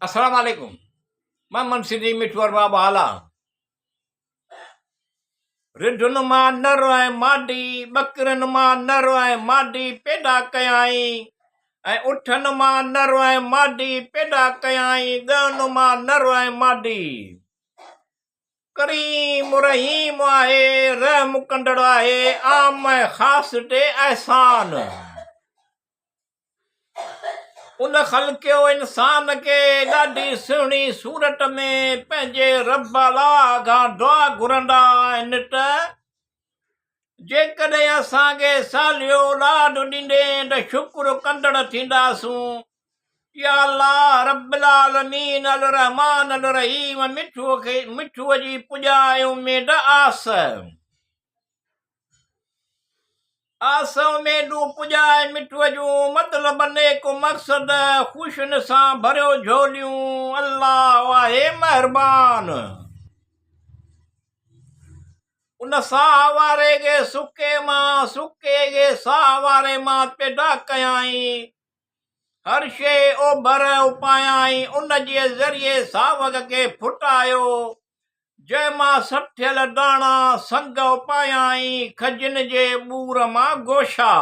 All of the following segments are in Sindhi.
السلام عليڪم مان منشي مٺو ارباب هالا رڍن مان نر ۽ ماڊي ٻڪرين مان نر ۽ ماڊي پيدا ڪيائين ۽ اٺن مان نر ۽ ماڊي پيدا ڪيائين ڳئن مان نر ۽ ماڊي ڪريم رحيم آهي رحم ڪندڙ آهي عام ۽ خاص تي احسان ان خلقيو انسان کي ڏاڍي سهڻي صورت ۾ پنهنجي رب الله کان دعا گهرندا آهن ته جيڪڏهن اسان کي صالح اولاد ڏيندين ته شڪر ڪندڙ ٿينداسون. يا الله رب العالمين الرحمٰن الرحيم مٺوء کي مٺوء جي پڄا ۽ اميد آس. آس اميدون پڄائي مٺوء جون مطلب نيڪ مقصد خوشين سان ڀريو جهوليون الله آهي مهربان ان ساهه واري کي سڪي مان سڪي کي ساهه واري مان پيدا ڪيائين هر شيء اوڀر اپايائين ان جي ذريعي ساوڪ کي ڦٽايو جنهن مان سٺيل داڻا سنگ اپايائين، کجين جي ٻور مان گوشا.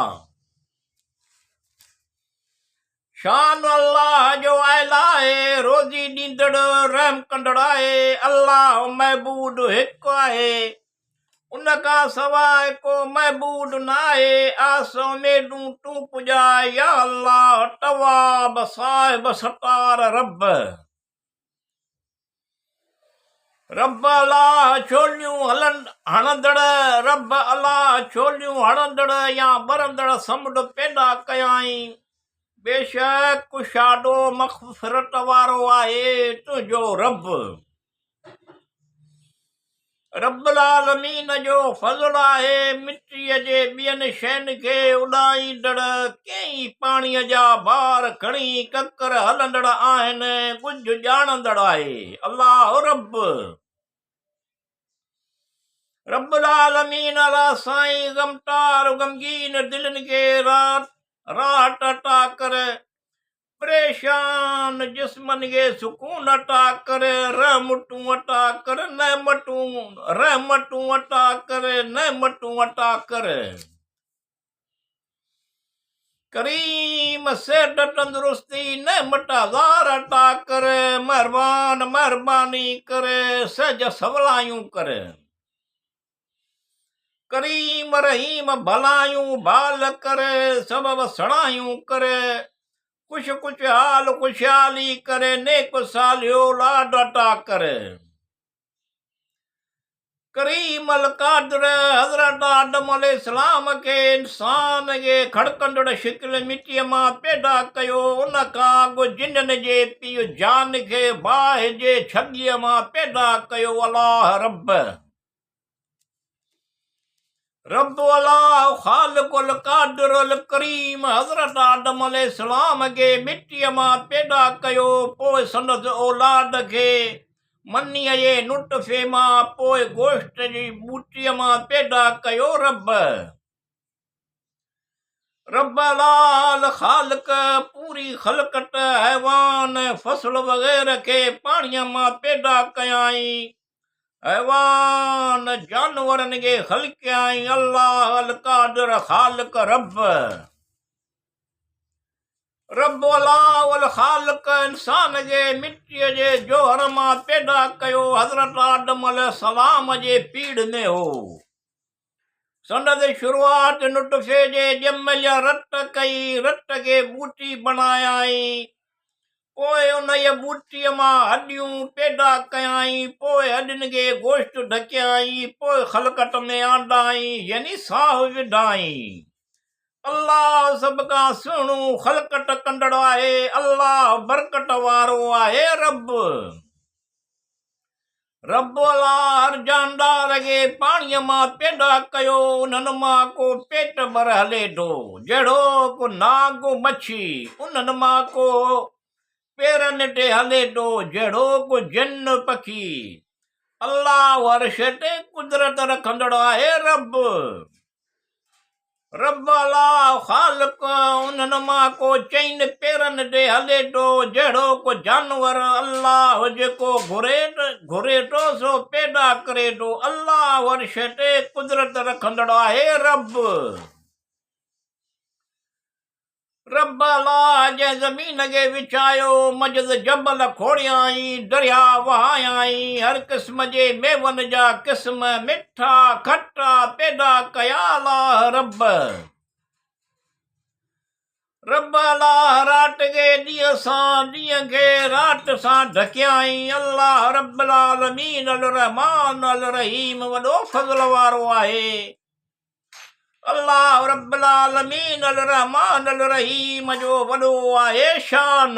شان الله جو اعليٰ آهي، روزي ڏيندڙ، رحم ڪندڙ آهي، الله معبود هڪ آهي، ان کان سواء ڪو معبود نه آهي، آس اميدون تون پڄاء، يا الله تواب صاحب ستار رب. رب الله ڇوليون هلن هڻندڙ، رب الله ڇوليون هڻندڙ يا ٻرندڙ سمنڊ پيدا ڪيائين. بيشڪ ڪشادو مغفرت وارو آهي تنهنجو رب. رب العالمين جو فضل آهي مٽيء جي ٻين شين کي اڏائيندڙ ڪيئي پاڻيء جا بار کڻي ڪڪر هلندڙ آهن ڳجهه ڄاڻندڙ آهي الله رب رب العالمين الله سائين غمٽار غمگين دلين کي راحت عطا ڪر پريشان جسمن کي سڪون عطا ڪر، رحمتون عطا ڪر، نعمتون، رحمتون عطا ڪر، نعمتون عطا ڪر. ڪريم صحت تندرستي نعمت هزار عطا ڪر، مهربان مهرباني ڪر، سهج سولايون ڪر. ڪريم رحيم ڀلايون ڀال ڪر، سبب سڻايون ڪر، خوش خوش حال خوشحالي ڪر، نيڪ صالح اولاد عطا ڪر. ڪريم القادر حضرت آدم عليه السلام کي انسان جي کڙڪندڙ شڪل مٽيء مان پيدا ڪيو، ان کان اڳ جنن جي پيء جان کي باهه جي ڇڳيء مان پيدا ڪيو، الله رب. رب الله خالق القادر الڪريم حضرت آدم عليه السلام کي مٽيء مان پيدا ڪيو پوء سندس اولاد کي منيء جي نطفي مان پوء گوشت جي ٻوٽي مان پيدا ڪيو رب رب الله الخالق پوري خلقت حيوان فصل وغيره کي پاڻيء مان پيدا ڪيائين حيوان جانورن کي خلقيائين الله القادر خالق رب رب الله الخالق انسان کي مٽيء جي جوهر مان پيدا ڪيو حضرت آدم عليه السلام جي پيڙهه ۾ هو سندس شروعات نطفي جي ڄميل رت ڪئي، رت کي ٻوٽي بڻايائين، پوء انهيء ٻوٽيء مان هڏيون پيدا ڪيائين، پوء هڏين کي گوشت ڍڪيائين، پوء خلقت ۾ آندائين يعني ساهه وڌائين. الله سڀ کان سهڻو خلقت ڪندڙ آهي، الله برڪت وارو آهي، رب. رب الله هر جاندار کي پاڻيء مان پيدا ڪيو، انهن مان ڪو پيٽ ڀر هلي ٿو، جهڙوڪ نانگ مڇي، انهن مان ڪو پيرن تي هلي ٿو، جهڙوڪ جن پکي. الله هر شيء تي قدرت رکندڙ آهي، رب. رب الله خالق انهن مان ڪو چئن پيرن تي هلي ٿو جهڙو ڪو جانور الله جيڪو گهري ٿو سو پيدا ڪري ٿو الله هر شيء تي قدرت رکندڙ آهي رب رب الله جنهن زمين کي وڇايو، منجهس جبل کوڙيائين، درياء وهايائين، هر قسم جي ميون جا قسم، مٺا، کٽا، پيدا ڪيا الله رب. رب الله رات کي ڏينهن سان، ڏينهن کي رات سان ڍڪيائين، الله رب العالمين الرحمان الرحيم وڏو فضل وارو آهي. الله رب العالمين الرحمان الرحيم جو وڏو آهي شان.